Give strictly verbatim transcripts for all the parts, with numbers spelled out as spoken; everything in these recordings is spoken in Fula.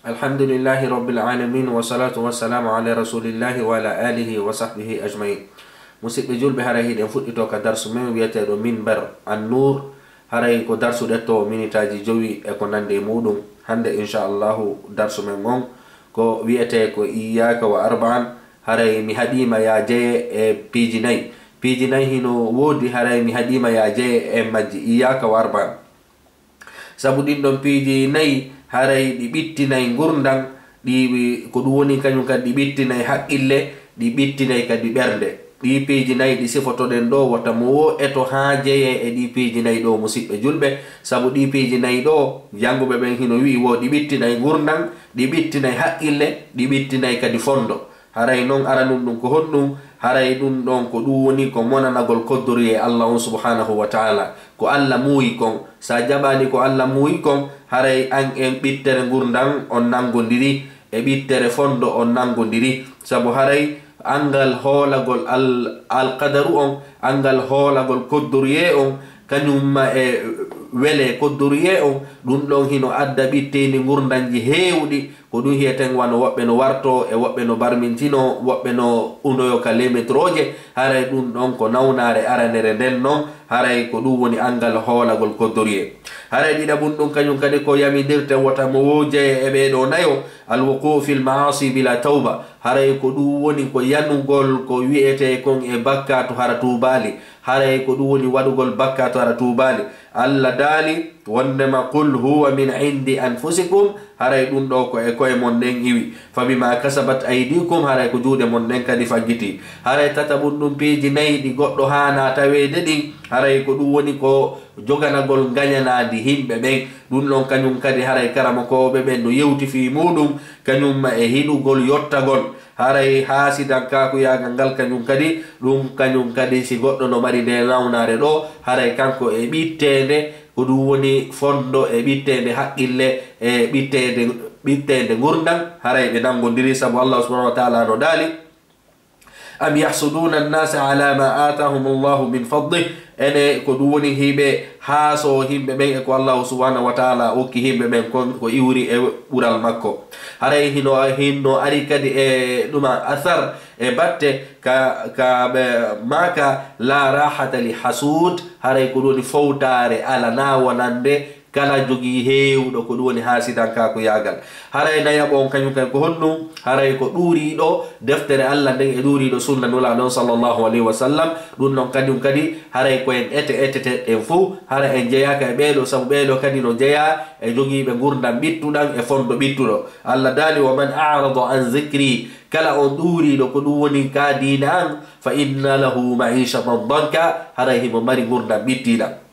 Alhamdulillahi Rabbil Alamin, wa salatu wa salamu ala Rasulillahi wa ala alihi wa sahbihi ajmain. Musidɓe julɓe, haray hiɗen fuɗɗito ka darsu men wi'eteeɗo Minbar An-Nur. Haray ko darsu ɗetto minitaaji jowi e ko nandi e muɗum. Hande, insha Allahu, darsu men on ko wi'etee ko Iyyaka wa Arba'an. Haray mi haɗiima ya jeye e piiji nayi. Piiji nayi hino woodi, haray mi haɗiima ya jeye e majji. Iyyaka wa Arba'an. Sabu ɗin ɗon piiji nayi, haray ɗi ɓittinay ngurndan, ɗi, ko ɗum woni kañum kadi ɗi ɓittinay haqqille, ɗi ɓittinay kadi ɓernde. Ɗii piiji nayi ɗi sifotoɗen ɗoo, wota mo woo eto haa jeyee e ɗii piiji nayi ɗoo, musiɓɓe julɓe. Sabu ɗii piiji nayi ɗoo, jannguɓe ɓen hino wi'i wo ɗi ɓittinay ngurndan, ɗi ɓittinay haqqille, ɗi ɓittinay kadi fondo. Haray non aranun ɗum ko honɗum? Haray ɗum ɗon ko ɗum woni ko monanagol koddoriyee Allah on subhanahu wa ta'ala. Ko Allah muuyi kon. Sa jaɓaali ko Allah muuyi kon, haray an en ɓittere ngurndan on nanngondiri, e ɓittere fondo on nanngondiri. Sabu haray anngal hoolagol al-, alqadaru on, anngal hoolagol koddoriyee on, kañum ma e wele koddoriyee on, ɗum ɗon hino adda ɓitteendi ngurndanji heewɗi. Ko ɗum hiyeten wano woɓɓe no wartoo, e woɓɓe no barmintinoo, woɓɓe no unoyo ka lemetrooje. Haray ɗum ɗon ko nawnaare aranere nden non, haray ko ɗum woni anngal hoolagol koddoriyee. Haray ɗiɗaɓun ɗum kañum kadi ko yamindirten wota mo woo jeye e ɓee ɗoo nayo, al-wuquu fil ma'aasi bila tawba. Haray ko ɗum woni ko yanugol ko wi'etee kon e bakkaatu hara tuubaali. Haray ko ɗum woni waɗugol bakkaatu hara tuubaali. Allah daali wondema, "Qul huwa min indi anfusikum," haray ɗum ɗoo ko e koye mon nden iwi. "Fa bima kasabat aydikum," haray ko juuɗe mon nden kadi faggitii. Haray tataɓun ɗum piiji nayi ɗi goɗɗo haanaa taweede ɗin, haray ko ɗum woni ko joganagol ngañanaandi himɓe ɓen. Ɗum ɗon kañum kadi haray karamokooɓe ɓen no yewti fii muuɗum, kañum ma e hiɗugol yottagol. Haray haasidankaaku yaagal ngal kañum kadi, ɗum kañum kadi si goɗɗo no mari nde nawnaare ɗoo, haray kanko e ɓitteende, ko ɗum woni fondo e ɓitteende haqqille, e ɓitteende, ɓitteende ngurndan, haray ɓe nanngondiri, sabu Allah subhanahu wa ta'ala no daali, "Am yahsuduna annasa ala ma atahum Allahu min fadlih." Ene ko ɗum woni hiɓe haaso himɓe ɓen e ko Allahu subhanahu wa ta'ala okki himɓe ɓen kon ko iwri e ɓural makko. Haray hino, hino ari kadi e ɗuma asar e batte ka, ka ɓe maaka, "La rahata li hasud." Haray ko ɗum woni fowtaare alana wonande kala jogii heewɗo ko ɗum woni haasidankaaku yaagal. Haray nayaɓo on kañum kadi ko honɗum? Haray ko ɗuuriiɗo deftere Allah nden e ɗuuriiɗo sunna Nulaaɗo on sallallahu alayhi wa sallam. Ɗum ɗon kañum kadi haray ko en ete etete ɗen fow. Hara en jeyaaka e ɓee ɗoo, sabu ɓee ɗoo kadi no jeyaa e jogiiɓe ngurndan ɓittuɗan e fondo ɓittuɗo. Allah daali, "Wa man a'rada an zikri," kala on ɗuuriiɗo ko ɗum woni ka diina an, "fa inna lahu ma'ishatan danka," haray himo mari ngurndan ɓittiiɗan.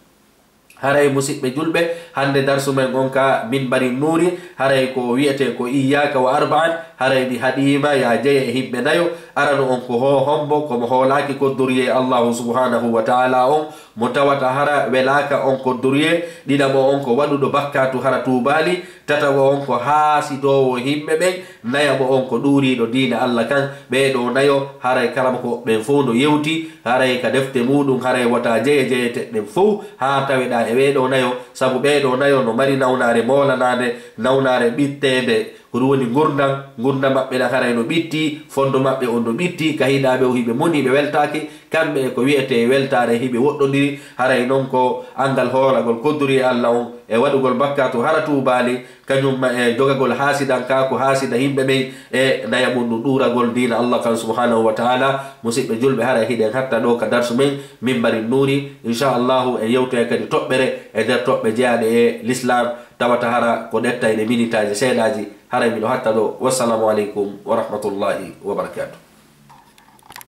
Haray, musiɓɓe julɓe, hannde darsu men on ka Minbari Nuuri, haray ko wi'etee ko Iyyaka wa Arba'an, haray mi haɗiima ya jeye e himɓe nayo. Arano on ko hoo hombo, ko mo hoolaaki koddoriyee Allahu subhanahu wa ta'ala on, mo tawata hara welaaka on koddoriyee. Ɗiɗaɓo on ko waɗuɗo bakkaatu hara tuubaali. Tataɓo on ko haasidoowo himɓe ɓen. Nayaɓo on ko ɗuuriiɗo diina Allah kan. Ɓee ɗoo nayo, haray karamokooɓe ɓen fow no yewti, haray ka defte muuɗum, haray wota jeye jeyete ɗen fow, haa taweɗaa e ɓee ɗoo nayo, sabu ɓee ɗoo nayo no mari nawnaare moolanaande, nawnaare ɓitteende, ko ɗum woni ngurndan, ngurndan maɓɓe ɗan haray no ɓitti, fondo maɓɓe on no ɓitti, ka hiɗaaɓe o hiɓe moni, ɓe weltaaki, kamɓe e ko wi'etee weltaare hiɓe woɗɗondiri, haray non ko anngal hoolagol koddoriyee Allah on, e waɗugol bakkaatu hara tuubaali, kañum ma e jogagol haasidankaaku, haasida himɓe ɓen, e nayaɓun ɗum ɗuuragol diina Allah kan subhanahu wa ta'ala. Musiɓɓe julɓe, haray hiɗen hatta ɗoo ka darsu men Minbari Nuuri. Inchallahu, en yewtoya kadi toɓɓere e nder toɓɓe jeyaaɗe e l'islam, tawata hara ko ɗettayɗe minitaaji seeɗaaji. Haray miɗo hatta ɗoo. Wassalamu aleykum wa rahmatullahi wa barakatuh.